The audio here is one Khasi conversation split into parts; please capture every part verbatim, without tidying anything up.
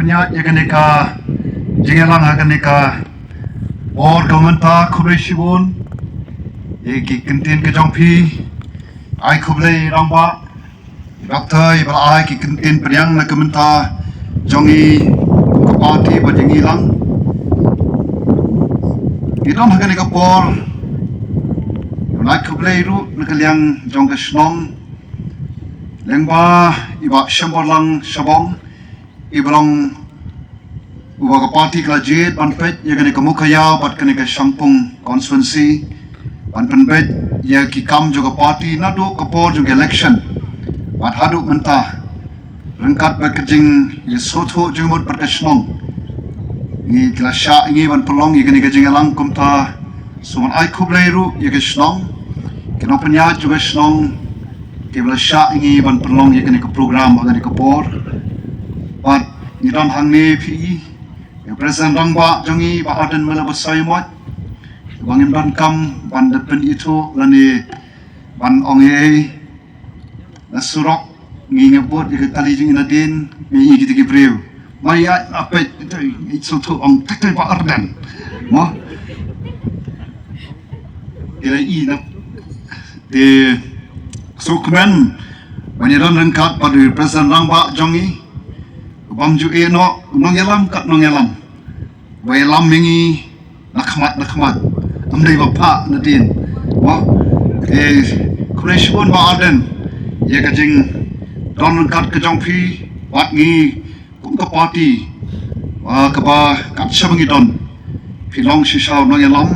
Ïa, ïa kane ka jingïalang ha kane ka por ka mynta, khublei shibun ïa ki kyntien ka jong phi. Ai khublei Rangbah Doctor, iba la ai ki kyntien pdiang na ka bynta jong i kum ka party bad jong i lang. Ngi don ha kane ka por, ngi ai khublei ruh na ka liang jong ka shnong, lyngba i Bah Shemborlang Shabong, iba long uba ka party ka la jied ban peit ïa kane ka Mowkaiaw bad kane ka Shangpung constituency, ban pynbeit ïa ki kam jong ka party naduh ka por jong ka election bad haduh mynta. Ryngkat bad ka jingïasngewthuh jingmut bad ka shnong, ngi la shah ïa ngi ban pynlong ïa kane ka jingïalang kumta. Sngewbha ai khublei ruh ïa ka shnong, ki nongpynïaid jong ka shnong, kiba la shah ïa ngi ban pynlong ïa kane ka program ha kane ka por. Bad ngi don hangne phi i, ïa u President Rangbah jong ngi, Bah Ardent Miller Basaiawmoit, ba ngim donkam ban da pynithuh lane ban ong ei ei na surok. Ngi, ngi bud ïa ka kali jong ngi nadien, ngi ïa kita ki briew. Ma ïa, ah, peit, ito, ito, ito, ong, ito, ito, Bah Ardent. Mo? Ïa, i na. Te, sngewkmen ban ïadon ryngkat bad u President Rangbah jong ngi, bym ju ïeh noh, nongïalam kat nongïalam. Ba ïalam ïa ngi na khmat na khmat. Ym dei ba phah nadien. Mo? Te, khublei shibun Bah Ardent ïa ka jingdon ryngkat ka jong phi bad ngi kum ka party, ah, kaba kat shaba ngi don, phi long shisha u nongïalam.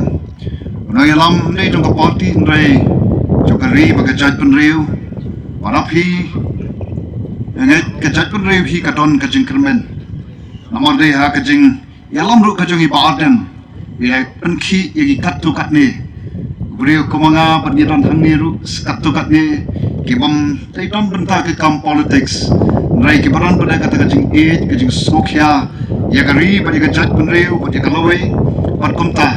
U nongïalam ym dei jong ka party, hynrei jong ka ri bad ka jaitbynriew. Bad phi, ïa ngi, ka jaitbynriew hi ka don ka jingkyrmen. Namar dei ha ka jingïalam ruh ka jong i Bah Ardent, ïa pynkhih ïa ki katto katne. Briew kum nga bad ngi don hangne ruh katto katne, ki bym dei don bynta ka kam politics, hynrei kiba don bynta kata ka jingïeit, ka jingsngewkhia ïa ka ri bad ïa ka jaitbynriew bad ïa ka lawei. Bad kumta,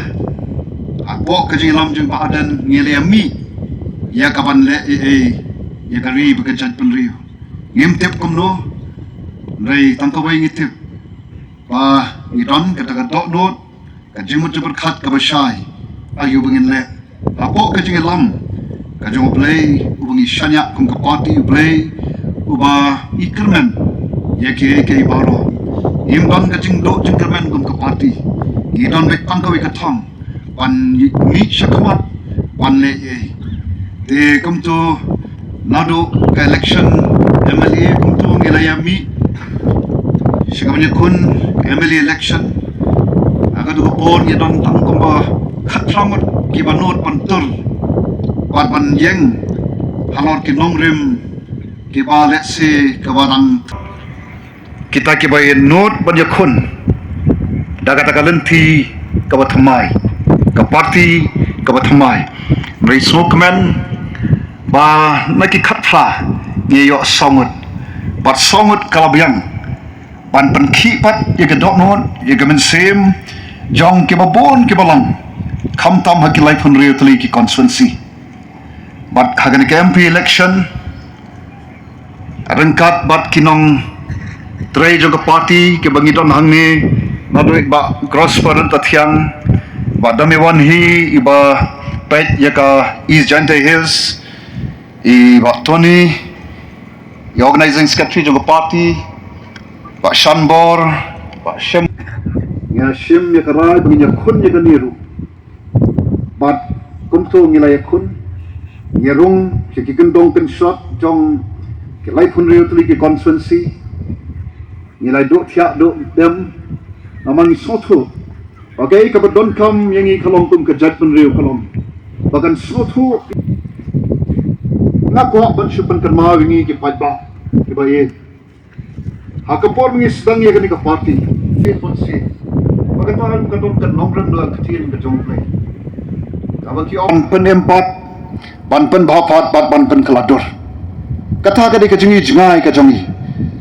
hapoh ka jingïalam jong Bah Ardent ngi la ïa mih ïa kaban leh ei ei ïa ka ri bad ka jaitbynriew. Ngim tip kumno, hynrei tang kawei ngi tip, ba ngi don kata ka dohnud, ka jingmut jingpyrkhat kaba shai, aïu ba ngin leh hapoh ka jingïalam ka jong U Blei uba ngi shaniah kum ka party, U Blei uba i kyrmen ïa kiei kiei baroh. Ngim don ka jingduh jingkyrmen kum ka party, ngi don beit tang kawei ka thong, ban mih shakhmat ban leh ei. Te kumto, naduh ka election M L A kumto ngi la ïa mih sha kaba ngi khun ka M L A election. Ha kato ka por ngi don tang kumba khatphra ngut kiba nud ban tur bad ban ïeng halor ki nongrim kiba lehse kaba dang kita kiba ïa nud ban ïa khun da kata ka lynti kaba thymmai, ka party kaba thymmai. Hynrei sngewkmen ba na ki khatphra ngi ïoh saw ngut, bad saw ngut ka la biang ban pynkhih pat ïa ka dohnud, ïa ka mynsiem jong kiba bun kiba long, khamtam ha ki laiphew hynriew tylli ki constituency. Bad ha kane ka M P election, ryngkat bad ki nongtrei jong ka party kiba ngi don hangne, naduh i Bah Grosper Nangtathiang, Bah Damiwan hi iba peit ïa ka East Jaintia Hills, i Bah Tony, i organizing secretary jong ka party, Bah Shanbor, Bah Shem. Ngi ïa shim ïa ka rai ba ngin ïa khun ïa kane ruh. Bad kumto ngi la ïa khun, ngi ïa rung sha ki kyndong kynshot jong ki laiphew hynriew tylli ki constituency. Ngi la duh thiah duh dem, namar ngi sngewthuh ba kaei kaba donkam ïa ngi ka long kum ka jaitbynriew ka long ba kan sngewthuh. Nga kwah ban shu pynkynmaw ïa ngi ki paidbah kiba ïeit. Ha ka por ba ngi sdang ïa kane ka party, sien ban sien, ba kata ka don ka nongrim da ka ktien ka jong U Blei, kaba ki ong, pynim pat, ban pynbha pat, bad ban pynkylla dur. Kata ka dei ka jingïohi jngai ka jong ngi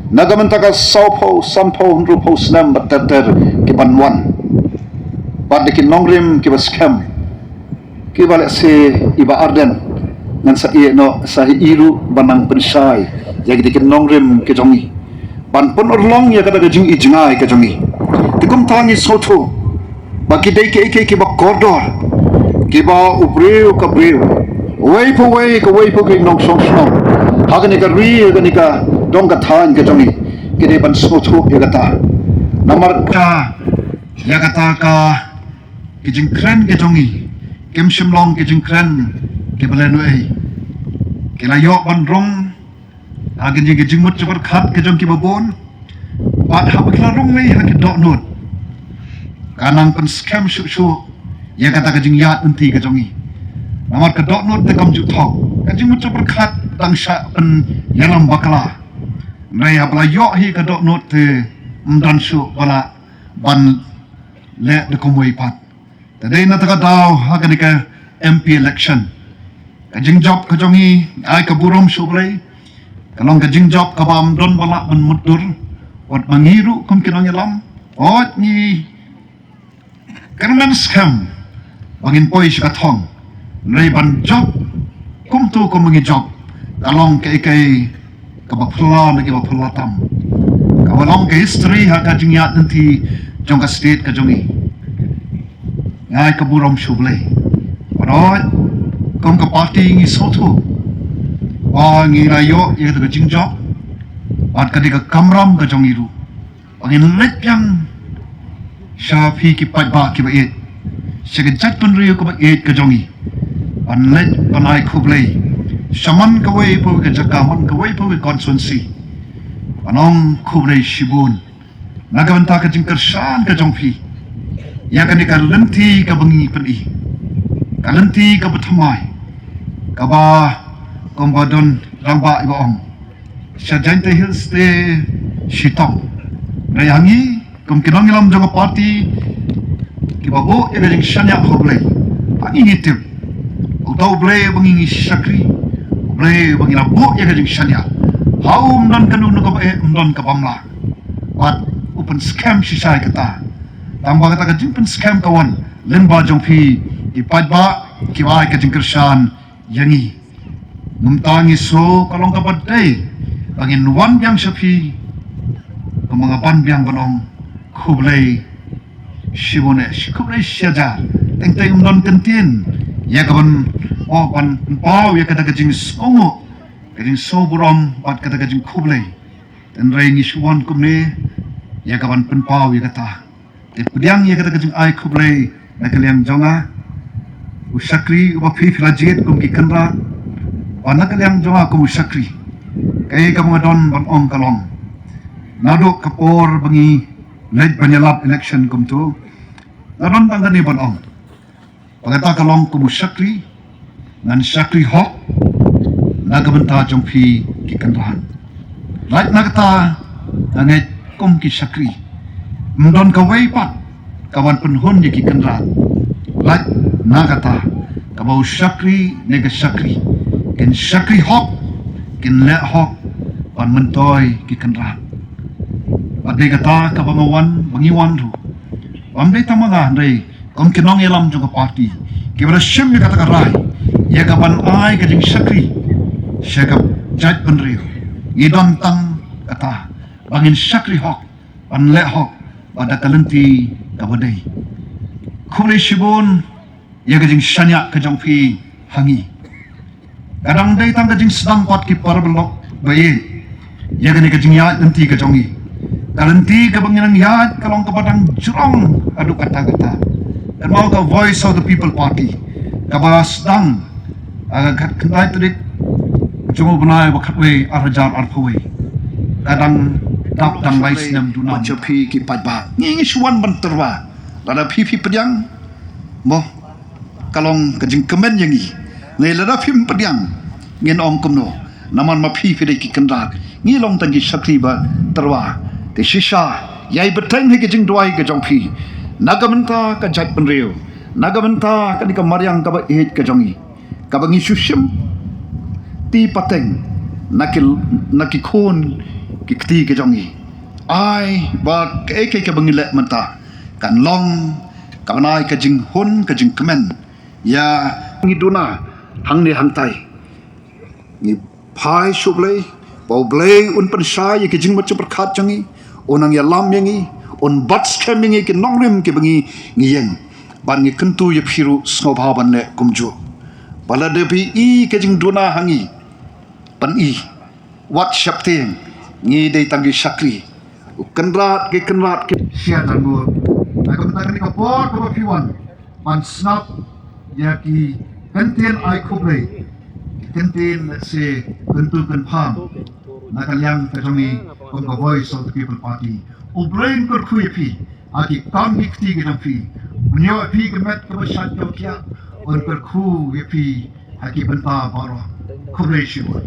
na ka bynta ka sawphew, sanphew, hynriewphew snem bad ter ter ki ban wan, bad da ki nongrim kiba skhem, kiba lehse i Bah Ardent ngan sa ïeh noh sa hi ruh ban nang pynshai ïa ki dei ki nongrim ki jong ngi. ban pynurlong ïa kata ka jingijngai ka jong ngi. Te kumta ngi sngewthuh ba ki dei kiei kiei kiba kordor, kiba u briew ka briew, uwei pa uwei, kawei pa kawei, nongshong shnong ha kane ka ri, ha kane ka dong ka thaiñ ka jong ngi, ki dei ban sngewthuh ïa kata. Namar ka, ïa kata ka, ki jingkren ki jong ngi kim shym long ki jingkren kiba lehnohei. Ki la ïoh ban rung ha kine ki jingmut jingpyrkhat ki jong ki ba bun. Bad haba ki la rung lei ha ki dohnud, ka nang pynskhem shuh shuh ïa kata ka jingïaid lynti ka jong ngi. Namar ka dohnud te kam ju thok, ka jingmut jingpyrkhat dang shah pynïalam bakla. Hynrei haba la ïoh hi ka dohnud te ym don shuh ba lah ban leh da kumwei pat. Te dei na kata ka daw ha kane ka M P election, ka jingjop ka jong ngi, ai ka burom sha U Blei, ka long ka jingjop kaba ym don ba lah ban mutdur. Wat ma ngi ruh kum ki nongïalam, wat ngi kyrmen skhem ba ngin poi sha ka thong. Hynrei ban jop kumto kum ba ngi jop, ka long kaei kaei kaba phylla na kiba phylla tam, kaba long ka history ha ka jingïaid lynti jong ka state ka jong ngi. Ngi ai ka burom sha U Blei. Bad kum ka party ngi sngewthuh ba ngi la ïoh ïa kata ka jingjop, bad ka dei ka kamram ka jong ngi ruh ba ngin leit biang sha phi ki paidbah kiba ïeit, sha ka jaitbynriew kaba ïeit ka jong ngi, ban leit ban ai khublei sha man kawei pa kawei ka jaka, man kawei pa kawei ka constituency, ban ong khublei shibun na ka bynta ka jingkyrshan ka jong phi ïa kane ka lynti kaba ngi pyni, ka lynti kaba thymmai, kaba kumba don rangbah iba ong, sha Jaintia Hills te shitom. Hynrei ha ngi kum ki nongïalam jong ka party kiba buh ïa ka jingshaniah ha U Blei, ha ngi ngi tip uta U Blei uba ngi ngi shakri, U Blei uba ngi la buh ïa ka jingshaniah. Ha u ym don kano kano kaba eh, ym don kaba mlah. Bad u pynskhem shisha ïa kata. Tang ba kata ka jingpynskhem ka wan lyngba jong phi ki paidbah kiba ai ka jingkyrshan ïa ngi. Mynta ngi sngew ka long kaba dei ba ngin wan biang sha phi kumba nga ban biang ban ong khublei shibun, eh, khublei shihajar. Teng teng ym don kyntien ïa ka ban, oh, ban pynpaw ïa kata ka jingsngewnguh, ka jingsngewburom bad kata ka jingkhublei. Hynrei ngi shu wan kumne ïa ka ban pynpaw ïa kata. Te pdiang ïa kata ka jingai khublei na ka liang jong nga u shakri uba phi phi la jied kum ki kynrad, bad na ka liang jong nga kum u shakri, kaei kaba nga don ban ong ka long, naduh ka por ba ngi leit ban ïalap election kumto, nga don tang kane ban ong. Ba kata ka long kum u shakri, ngan shakri hok na ka bynta jong phi ki kynrad. Lait na kata, nga ngeit kum ki shakri, ym don kawei pat ka ban pynhun ïa ki kynrad. Lait na kata, kaba u shakri ne ka shakri kin shakri hok, kin leh hok ban myntoi ki kynrad. Bad dei kata kaba nga wan, ba ngi wan ruh. Ym dei tang ma nga hynrei kum ki nongïalam jong ka party kiba la shim ïa kata ka rai, ïa ka ban ai ka jingshakri sha ka jaitbynriew. Ngi don tang kata, ba ngin shakri hok, ban leh hok bad da ka lynti kaba dei. Khublei shibun ïa ka jingshaniah ka jong phi ha ngi. Ka dang dei tang ka jingsdang pat ki paralok ba ïeit ïa kane ka jingïaid lynti ka jong ngi. Ka lynti kaba ngi nang ïaid ka long kaba dang jrong haduh katta katta. Kynmaw ka Voice of the People Party kaba sdang ha ka khyndai tarik jong u bnai ba khatwei, ar hajar arphew wei, ka dang dap tang lai snem duna. Bad sha phi ki paidbah, ngi ngi shu wan ban tyrwa. Lada phi phi pdiang, mo, ka long ka jingkmen ïa ngi. Hynrei lada phim pdiang, ngin ong kumno? Namar ma phi phi dei ki kynrad, ngi long tang ki shakri ba tyrwa. Te shisha, ïai bteng ha ka jingduwai ka jong phi na ka bynta ka jaitbynriew, na ka bynta kane ka mariang kaba ïeit ka jong ngi, kaba ngi shu shimti pateng na ki, na ki khun ki kti ka jong ngi. Ai ba kaei kaei kaba ngi leh mynta kan long ka ban ai ka jinghun ka jingkmen ïa ngi duna hangne hangtai. Ngi phai sha U Blei, Ba U Blei un pynshai ïa ki jingmut jingpyrkhat jong ngi, un nang ïalam ïa ngi, un bat skhem ïa ngi ki nongrim kiba ngi ngi ïeng. Ban ngi kyntu ïa phi ruh sngewbha ban leh kumjuh. Ba lada phi i ka jingduna ha ngi, pyni, wat sheptieng, ngi dei tang ki shakri. U Kynrad ki Kynrad ki shia dang ngur. Na ka bynta kane ka por kaba phi wan ban sngap ïa ki kyntien ai khublei, ki kyntien lehse kyntu kynpham na ka liang ka jong ngi kum ka Voice of the People Party. U Blei un kyrkhu ïa phi ha ki kam ki kti ki jong phi. Un ïoh ïa phi ka met kaba shait kaba khiah, un kyrkhu ïa phi ha ki bynta baroh. Khublei shibun.